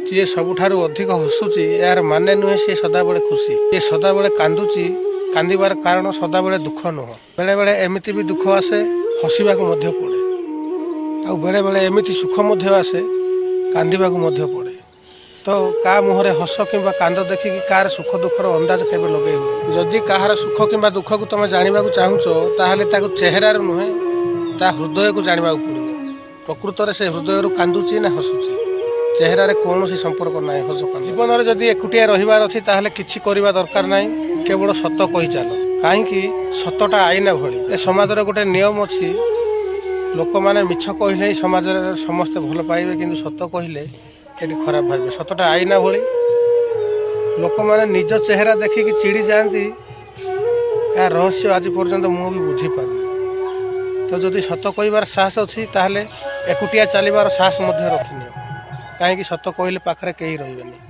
ଯିଏ ସବୁଠାରୁ ଅଧିକ ହସୁଛି, ଏହାର ମାନେ ନୁହେଁ ସେ ସଦାବେଳେ ଖୁସି। ଯିଏ ସଦାବେଳେ କାନ୍ଦୁଛି, କାନ୍ଦିବାର କାରଣ ସଦାବେଳେ ଦୁଃଖ ନୁହଁ। ବେଳେବେଳେ ଏମିତି ବି ଦୁଃଖ ଆସେ, ହସିବାକୁ ମଧ୍ୟ ପଡ଼େ। ଆଉ ବେଳେବେଳେ ଏମିତି ସୁଖ ମଧ୍ୟ ଆସେ, କାନ୍ଦିବାକୁ ମଧ୍ୟ ପଡ଼େ। ତ କାହା ମୁହଁରେ ହସ କିମ୍ବା କାନ୍ଦ ଦେଖିକି କାହାର ସୁଖ ଦୁଃଖର ଅନ୍ଦାଜ କେବେ ଲଗେଇ ହୁଏ? ଯଦି କାହାର ସୁଖ କିମ୍ବା ଦୁଃଖକୁ ତମେ ଜାଣିବାକୁ ଚାହୁଁଛ, ତାହେଲେ ତାକୁ ଚେହେରାରୁ ନୁହେଁ, ତା ହୃଦୟକୁ ଜାଣିବାକୁ ପଡ଼ିବ। ପ୍ରକୃତରେ ସେ ହୃଦୟରୁ କାନ୍ଦୁଛି ନା ହସୁଛି, ଚେହେରାରେ କୌଣସି ସମ୍ପର୍କ ନାହିଁ ହସ କାନ୍ଦ। ଜୀବନରେ ଯଦି ଏକୁଟିଆ ରହିବାର ଅଛି, ତାହେଲେ କିଛି କରିବା ଦରକାର ନାହିଁ, କେବଳ ସତ କହି ଚାଲ। କାହିଁକି? ସତଟା ଆଇନା ଭଳି। ଏ ସମାଜର ଗୋଟେ ନିୟମ ଅଛି, ଲୋକମାନେ ମିଛ କହିଲେ ହିଁ ସମାଜରେ ସମସ୍ତେ ଭଲ ପାଇବେ, କିନ୍ତୁ ସତ କହିଲେ ଏଠି ଖରାପ ଭାବିବେ। ସତଟା ଆଇନା ଭଳି। ଲୋକମାନେ ନିଜ ଚେହେରା ଦେଖିକି ଚିଡ଼ି ଯାଆନ୍ତି, ଏହା ରହସ୍ୟ ଆଜି ପର୍ଯ୍ୟନ୍ତ ମୁଁ ବି ବୁଝିପାରୁନି। ତ ଯଦି ସତ କହିବାର ସାହସ ଅଛି, ତାହେଲେ ଏକୁଟିଆ ଚାଲିବାର ସାହସ ମଧ୍ୟ ରଖିନିଅ। କାହିଁକି? ସତ କହିଲେ ପାଖରେ କେହି ରହିବେନି।